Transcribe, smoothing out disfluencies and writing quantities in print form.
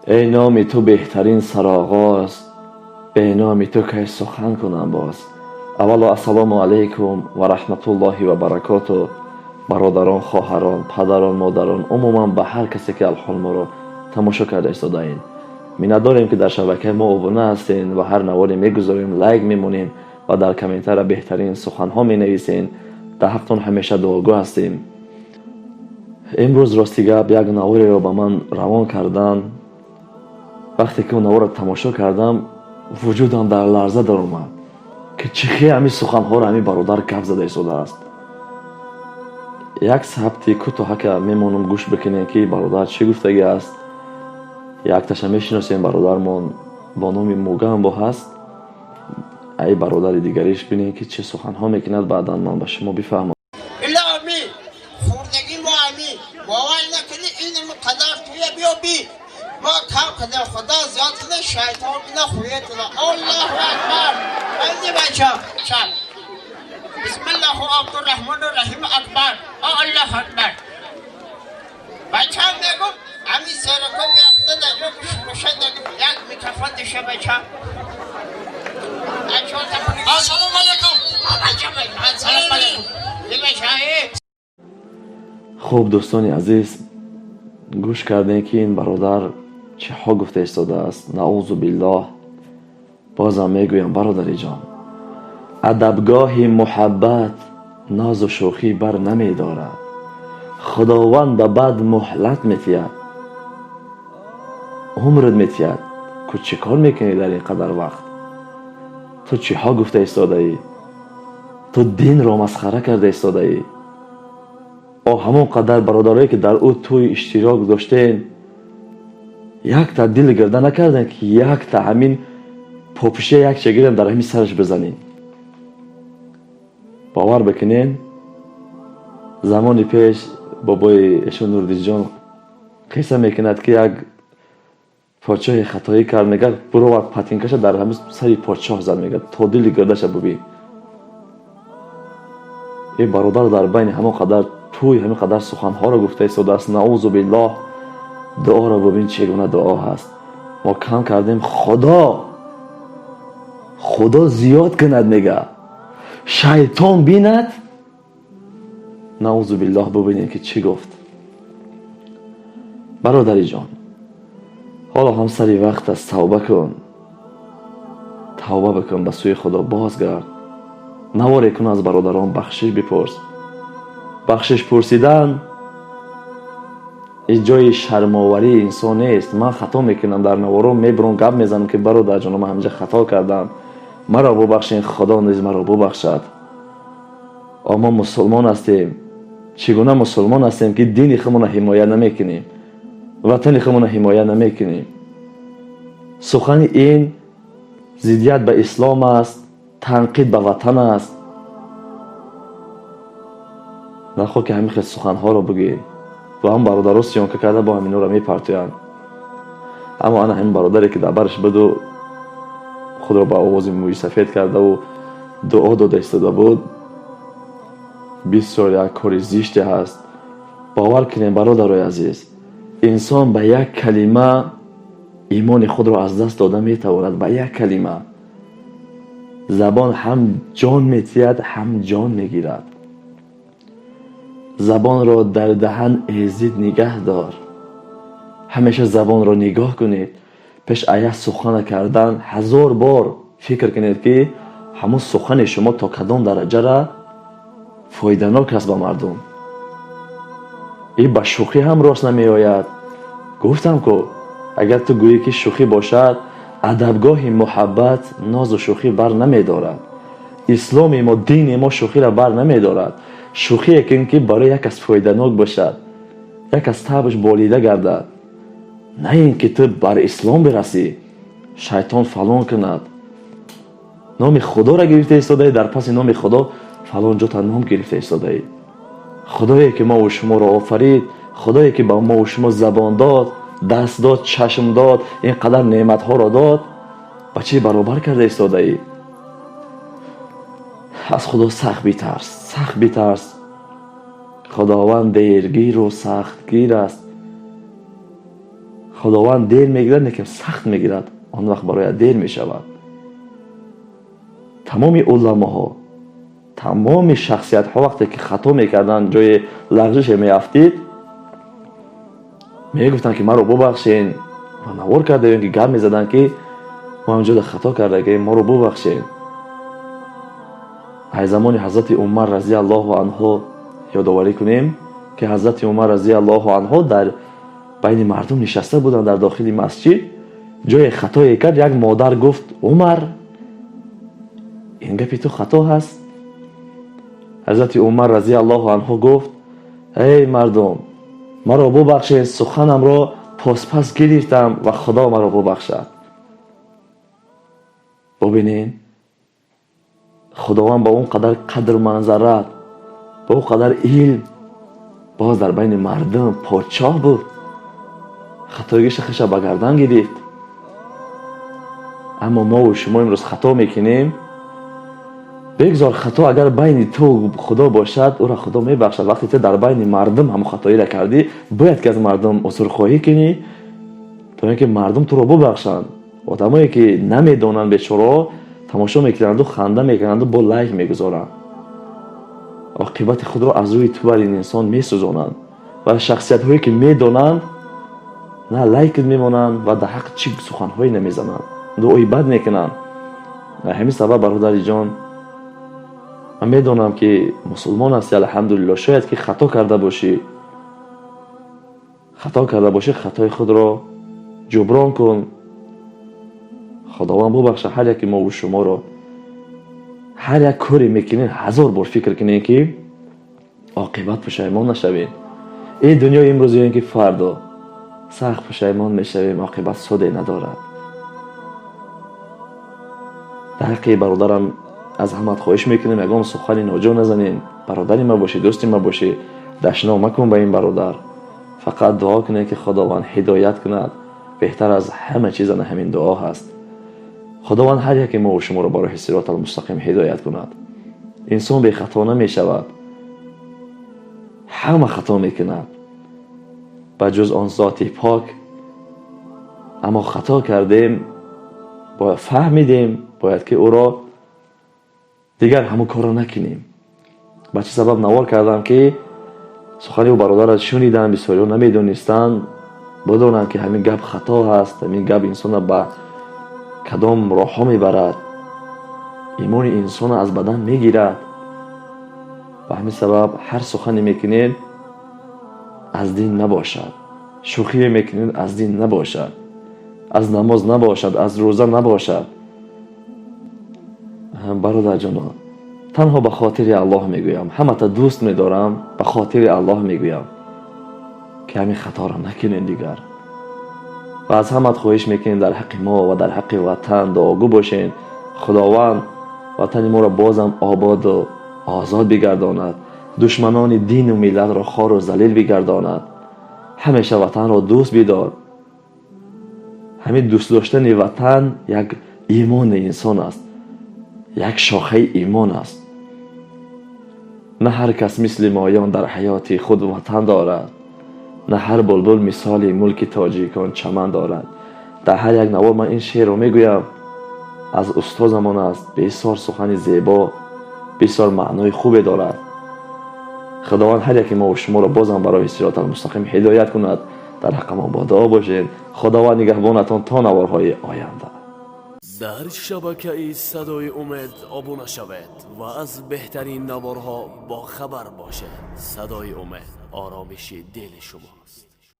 Эй номи ту беҳтарин сароғоз, бе номи ту кай сухан кунам боз. Аввало, ассалому алайкум ва раҳматуллоҳи ва баракоту. Бародарон, хоҳарон, падарон, модарон, умуман ба ҳар касе, ки алҳол моро тамошо карда истодаед. Миннатдорем, ки дар шабакаи мо обуна ҳастед ва ҳар наворе мегузорем, лайк мемонем ва дар комментария беҳтарин суханҳо менависед. Дар ҳақтон ҳамеша дуогӯ ҳастем. Имрӯз, рости гап, як навореро ба ман равон карданд. Вақте ки он наворро тамошо кардам, вуҷудам дар ларза даромад, ки чӣ хел ҳамин суханҳоро ҳамин бародар гап зада истодааст. Як сабти кӯтоҳака мемонам, гӯш бикунем, ки бародар чӣ гуфтагӣ аст. Якташа мешиносем, бародармон бо номи Мугамбо ҳаст. Ай бародари дигариш бинем, ки чӣ суханҳо мекунад, баъдан ман ба шумо бифаҳмам. Иломи хурдагӣ мо ами бовар накунӣ, ин қадар туя биё би мо кам кардем, Худо зиёд кунад, шайтон бина хуетуна. Аллоҳу акбар! Айди бача чап, бисмиллоҳу абдурраҳмону раҳим, акбар, Аллоҳу акбар. Бача, мегум, ами серако меафта даҷо шуруша, як микрофон диша, бача. Ассалому алайкум. Ассалому алайкум, бача. Хуб, дӯстони азиз, гӯш кардем, ки ин бародар чиҳо гуфта истодааст. Наузу биллоҳ. Бозам мегӯям, бародари ҷон, адабгоҳи муҳаббат нозу шӯхӣ бар намедорад. Худованд ба бад муҳлат метиҳад, умрат метиҳад. Ку чӣ кор мекунӣ дар ин қадар вақт? Ту чиҳо гуфта истодаӣ? Ту динро масхара карда истодаӣ. О, ҳамон қадар бародарое, ки дар ӯ тӯй иштирок доштен, якта дил гирда накардем, ки якта ҳамин попиша як чегирем, дар ҳамин сараш бизанем. Бовар бикунен, замони пеш бобои эшон Нурдинҷон қисса мекунад, ки як подшоҳе хатоӣ кард. Мегӯяд, буровард патинкаша, дар ҳамин сари подшоҳ зад, мегӯяд, то дили гирдаша бубин. Э, бародар дар байни ҳамон қадар тӯй ҳамин қадар суханҳоро гуфта истодааст. Наузу биллоҳ. Дуоро бубин, чӣ гуна дуо ҳаст. Мо кам кардем, Худо зиёд кунад, мега, шайтон бинад. Наузу биллоҳ. Бубинем, ки чӣ гуфт. Бародари ҷон, ҳоло ҳам сари вақт аст, тавба кун, тавба бикун, ба сӯи Худо бозгард, наворе кун, аз бародарон бахшиш бипурс. Бахшиш пурсидан ин ҷои шармоварии инсон нест. Ман хато мекунам, дар наворо мебурам, гап мезанам, ки бародарҷоно, ман ҳаминҷа хато кардам, маро бубахшен, Худо низ маро бубахшад. О, мо мусулмон ҳастем. Чӣ гуна мусулмон ҳастем, ки дини худмонро ҳимоя намекунем, ватани худмонро ҳимоя намекунем? Сухани ин зиддият ба ислом аст, танқид ба ватан аст. Нахоҳ, ки ҳамин хел суханҳоро бигӯӣ ва ҳам бародаро съёмка карда, бо ҳаминҳоро мепартоянд. Аммо ана ҳамин бародаре, ки дар бараш буду худро ба овози мӯи сафед кардаву дуо дода истода буд, бисёр як кори зиште ҳаст. Бовар кунем, бародарои азиз, инсон ба як калима имони худро аз даст дода метавонад, ба як калима. Забон ҳам ҷон метиҳад, ҳам ҷон мегирад. Забонро дар даҳан эзид нигаҳ дор. Ҳамеша забонро нигоҳ кунед. Пеш аз як сухана кардан ҳазор бор фикр кунед, ки ҳамон сухани шумо то кадом дараҷара фоиданок аст ба мардум. И ба шӯхӣ ҳам рост намеояд. Гуфтам ку, агар ту гӯӣ, ки шӯхӣ бошад, адабгоҳи муҳаббат нозу шӯхӣ бар намедорад. Исломи мо, дини мо шӯхиро бар намедорад. Шӯхие кун, ки барои як кас фоиданок бошад, як кас табш болида гардад, на ин ки ту бар ислом бирасӣ, шайтон фалон кунад. Номи Худоро гирифта истодаӣ, дар паси номи Худо фалон ҷота ном гирифта истодаӣ. Худое, ки мову шуморо офарид, Худое, ки ба мову шумо забон дод, даст дод, чашм дод, ин қадар неъматҳоро дод, ба чӣ баробар карда истодаӣ? Аз Худо сахт битарс, сахт битарс. Худованд дергиру сахтгир аст. Худованд дер мегирад, лекин сахт мегирад, он вақт барояд дер мешавад. Тамоми уламоҳо, тамоми шахсиятҳо вақте ки хато мекарданд, ҷои лағжише меафтид, мегуфтанд, ки маро бубахшен, ва навор карда ки гап мезаданд, ки мо ҳамҷода хато кардагем, моро бубахшен. Аз замони ҳазрати Умар разиаллоҳу анҳу ёдоварӣ кунем, ки ҳазрати Умар разиаллоҳу анҳу дар байни мардум нишаста буданд дар дохили масҷид. Ҷое хатое кард, як модар гуфт: «Умар, ин гапи ту хато ҳаст». Ҳазрати Умар разиаллоҳу анҳу гуфт: «Эй мардум, маро бубахшед, суханамро поспас гирифтам ва Худо маро бубахшад». Бубинед, Худованд ба он қадар қадру манзарат, ба он қадар илм, боз дар байни мардум подшоҳ буд, хатоигиша хеша ба гардан гирифт. Аммо мову шумо имрӯз хато мекунем. Бигзор хато агар байни ту Худо бошад, ӯро Худо мебахшад. Вақте ту дар байни мардум ҳамон хатоиро кардӣ, бояд ки аз мардум узрхоҳӣ кунӣ, то ин ки мардум туро бубахшанд. Одамое ки намедонанд, бечораҳо, тамошо мекунанду ханда мекунанду бо лайк мегузоранд, оқибати худро аз рӯи ту бар ин инсон месӯзонанд. Ва шахсиятҳое ки медонанд, на лайк мемонанд ва дар ҳаққи чӣ суханҳое намезананд, дуои бад мекунанд. Ҳамин сабаб, бародари ҷон, ман медонам, ки мусулмон ҳасти, алҳамдулилло. Шояд ки хато карда бошӣ, хато карда бошӣ, хатои худро ҷуброн кун. Худованд бубахша ҳар яки мову шуморо. Ҳар як коре мекунед, ҳазор бор фикр кунед, ки оқибат пушаймон нашавед. Ин дунё имрӯз ё ин ки фардо сахт пушаймон мешавем, оқибат суде надорад. Дар ҳаққи бародарам аз ҳамат хоҳиш мекунем, ягон сухани ноҷо назанем. Бародари ма бошӣ, дӯсти ма бошӣ, дашном макун ба ин бародар. Фақат дуо кунед, ки Худованд ҳидоят кунад. Беҳтар аз ҳама чиз ана ҳамин дуо ҳаст. Худованд ҳар яке мову шуморо ба роҳи сироти алмустақим ҳидоят кунад. Инсон бехато намешавад, ҳама хато мекунад, ба ҷуз он зоти пок. Аммо хато кардем, бояд фаҳмидем, бояд ки ӯро дигар ҳамон корро накунем. Ба чӣ сабаб навор кардам? Ки сухани ӯ бародарат шунидам, бисёриҳо намедонистанд, бидонанд, ки ҳамин гап хато ҳаст, ҳамин гап инсонро ба кадом роҳҳо мебарад, имони инсонро аз бадан мегирад. Ба ҳамин сабаб ҳар сухане мекунед, аз дин набошад, шӯхие мекунед, аз дин набошад, аз намоз набошад, аз рӯза набошад. Бародарҷоно, танҳо ба хотири Аллоҳ мегӯям, ҳамата дӯст медорам, ба хотири Аллоҳ мегӯям, ки ҳамин хаторо накунед дигар. Ва аз ҳамат хоҳиш мекунем, дар ҳаққи мо ва дар ҳаққи ватан дуогӯ бошед. Худованд ватани моро бозам ободу озод бигардонад, душманони дину миллатро хору залил бигардонад. Ҳамеша ватанро дӯст бидор. Ҳамин дӯст доштани ватан як имони инсон аст, як шохаи имон аст. На ҳар кас мисли моён дар ҳаёти худ ватан дорад, на ҳар булбул мисоли мулки тоҷикон чаман дорад. Дар ҳар як навор ман ин шеърро мегӯям, аз устозамон аст. Бисёр сухани зебо, бисёр маънои хубе дорад. Худованд ҳар яке мову шуморо бозам ба роҳи сироти алмустақим ҳидоят кунад. Дар ҳаққамон бо дуо бошед. Худованд нигаҳбонатон то наворҳои оянда. Дар шабакаи Садои Умед обуна шавед ва аз беҳтарин наворҳо бохабар бошед. Садои Умед, оромиши дили шумост.